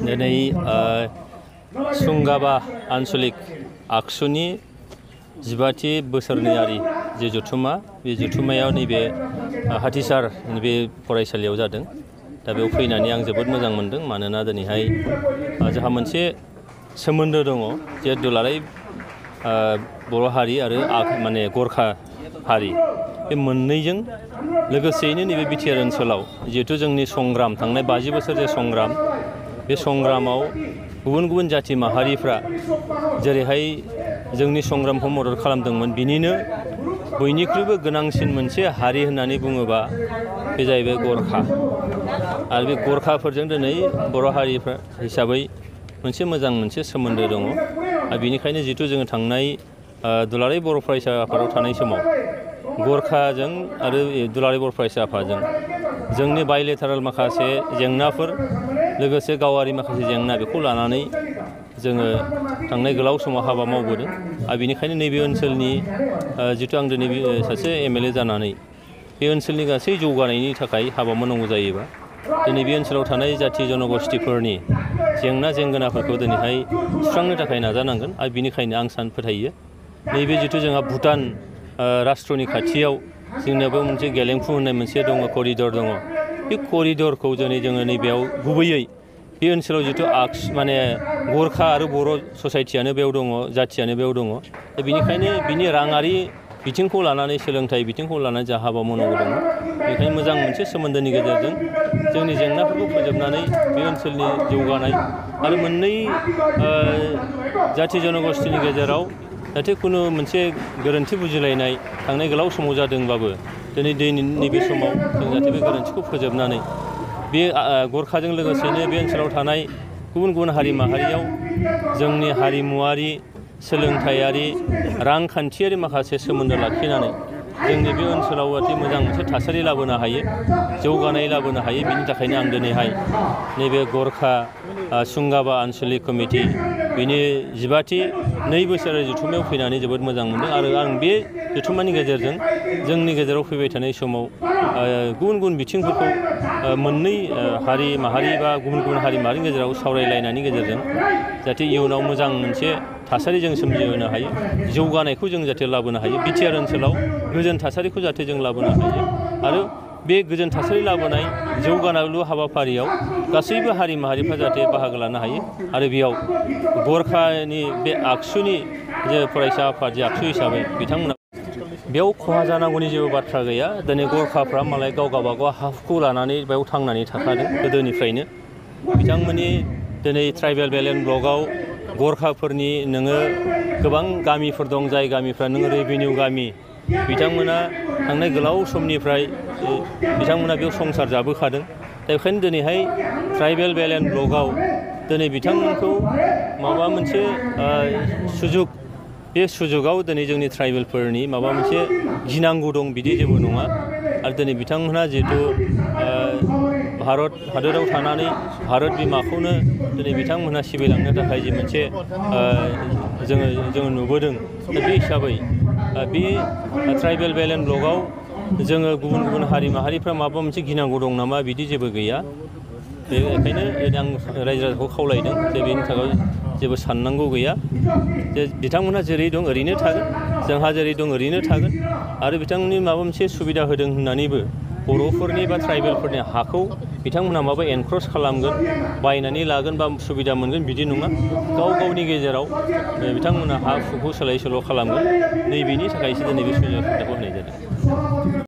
दिनै सुंगाबा आन्चलिक आक्सुनि 15थि बोसोरनैयारि जे जथुम्मा बे जथुम्मायाव नैबे हाथिसार बे फरायसालियाव जादों। दा बेयाव फैनानै आं जोबोद मोजां मोनदों, मानोना दिनैहाय जोंहा मोनसे सोमोन्दो दङ जे दुलाराय बर' हारि आरो माने गरखा हारि, बे मोननैजों लोगोसेयैनो नैबे बिटिआर ओनसोलाव जिहेथु जोंनि संग्राम थांनाय 50 बोसोर जे संग्राम, बे संग्रामाव गुबुन गुबुन जाथि माहारिफ्रा जेरैहाय जोंनि संग्रामखौ मदद खालामदोंमोन, बिनिनो बयनिख्रुइबो गोनांसिन मोनसे हारि होननानै बुङोबा बे जाहैबाय गरखा। आरो बे गरखाफोरजों दिनै बर' हारिफ्रा हिसाबै मोनसे सोमोन्दो दङ। आरो बेनिखायनो जिहेथु जोङो थांनाय दुलाराय बर' फरायसा आफादाव थानाय समाव गरखाजों आरो दुलाराय बर' फरायसा आफादजों जोंनि बायलेटारेल माखासे जेंनाफोर, लोगोसे गावारि माखासे जेंना, बेखौ लानानै जोङो थांनाय गोलाव समाव हाबा मावबोदों। आरो बेनिखायनो नैबे ओनसोलनि जिथु आं दिनै सासे एमएलए जानानै बे ओनसोलनि गासै जौगानायनि थाखाय हाबा मावनांगौ जायोबा दिनै बे ओनसोलाव थानाय जाथि जनगोष्ठीफोरनि जेंना जेंगोनाफोरखौ दिनैहाय सुस्रांनो थाखाय नाजानांगोन। आरो बेनिखायनो आं फोथायो नैबे जिथु जोंहा भुटान राष्ट्रनि खाथियाव जोंनियाबो मोनसे गेलेंफु होननाय मोनसे दङ, करिडर दङ। बे करिडरखौ जोङो नैबेयाव गुबैयै बे ओनसोलाव जिथु माने गरखा आरो बर' ससाइटियानो बेयाव दङ, जाथियानो बेयाव दङ। दा बेनिखायनो बिनि राङारि बिथिंखौ लानानै, सोलोंथाइ बिथिंखौ लानानै जा हाबा मावनांगौ दङ। बेनिखायनो मोजां मोनसे सोमोन्दोनि गेजेरजों जोंनि जेंनाफोरखौ फोजोबनानै बे ओनसोलनि जौगानाय आरो मोननै जाथि जनगोष्ठीनि गेजेराव जाहाथे खुनु मोनसे गोरोन्थि बुजिलायनाय थांनाय गोलाव समाव जादोंबाबो दिनै नैबे समाव जों जाहाथे बे गोरोन्थिखौ फोजोबनानै बे गरखाजों लोगोसेनो बे ओनसोलाव थानाय गुबुन गुबुन हारि माहारियाव जोंनि हारिमुवारि, सोलोंथायारि, रांखान्थियारि माखासे सोमोन्दो लाखिनानै जोंनि बे ओनसोलाव जाहाथे मोजां मोनसे थासारि लाबोनो हायो, जौगानाय लाबोनो हायो। बिनि थाखायनो आं दिनैहाय नैबे गरखा सुंगाबा आन्चलिक कमिटि बिनि 15थि 2 बोसोरारि जथुम्मायाव फैनानै जोबोद मोजां मोनदों। आरो आं बे जथुम्मानि गेजेरजों जोंनि गेजेराव फैबाय थानाय समाव गुबुन गुबुन बिथिंफोरखौ मोननै हारि माहारि बा गुबुन गुबुन हारि माहारिनि गेजेराव सावरायलायनायनि गेजेरजों जाहाथे इयुनाव मोजां मोनसे थासारि जों सोमजिहोनो हायो, जौगानायखौ जों जाहाथे लाबोनो हायो, बिटिआर ओनसोलाव गोजोन थासारिखौ जाहाथे जों लाबोनो हायो। आरो बे गोजोन थासारि लाबोनाय जौगानायल' हाबाफारियाव गासैबो हारि माहारिफ्रा जाहाथे बाहागो लानो हायो। आरो बेयाव गरखानि बे आक्सुनि जे फरायसा आफाद, जे आक्सु हिसाबै बिथांमोना बेयाव खहा जानांगौनि जेबो बाथ्रा गैया। दिनै गरखाफ्रा मालाय गावबागाव हा-हुखौ लानानै बेयाव थांनानै थाखादों गोदोनिफ्रायनो। बिथांमोननि दिनै ट्राइबेल बेलेन्स ब्लकआव गरखाफोरनि नोङो गोबां गामिफोर दं, जाय गामिफ्रा नोङो रेभिनिउ गामि, बिथांमोना थांनाय गोलाव समनिफ्राय बिथांमोना बेयाव संसार जाबोखादों। दा बेखायनो दिनैहाय ट्राइबेल बेलेन्स ब्लकआव दिनै बिथांमोनखौ माबा मोनसे सुजुग, बे सुजुगाव दिनै जोंनि ट्राइबेलफोरनि माबा मोनसे गिनांगौ दं बिदि जेबो नङा। आरो दिनै बिथांमोनहा जिहेथु भारत हादोराव थानानै भारत बिमाखौनो दिनै बिथांमोनहा सिबिलांनो थाखाय जि मोनसे जोङो नुबोदों। दा बे हिसाबै बे ट्राइबेल बेलेन्स ब्लकआव जोङो गुबुन गुबुन हारि माहारिफ्रा माबा मोनसे गिनांगौ दं नामा, बिदि जेबो गैया। बेखायनो आं रायजो राजाखौ खावलायदों जे बेनि थाखाय जेबो साननांगौ गैया, जे बिथांमोनहा जेरै दं ओरैनो थागोन, जोंहा जेरै दं ओरैनो थागोन। आरो बिथांमोननि माबा मोनसे सुबिदा होदों होननानैबो बर'फोरनि बा ट्राइबेलफोरनि हाखौ बिथांमोनहा माबा एनक्रस खालामगोन, बायनानै लागोन बा सुबिदा मोनगोन बिदि नङा। गाव गावनि गेजेराव बिथांमोनहा हा हुखौ सोलाय सोल' खालामगोन। नैबेनि थाखायसो दिनै बे सुबिदाखौ होनाय जादों।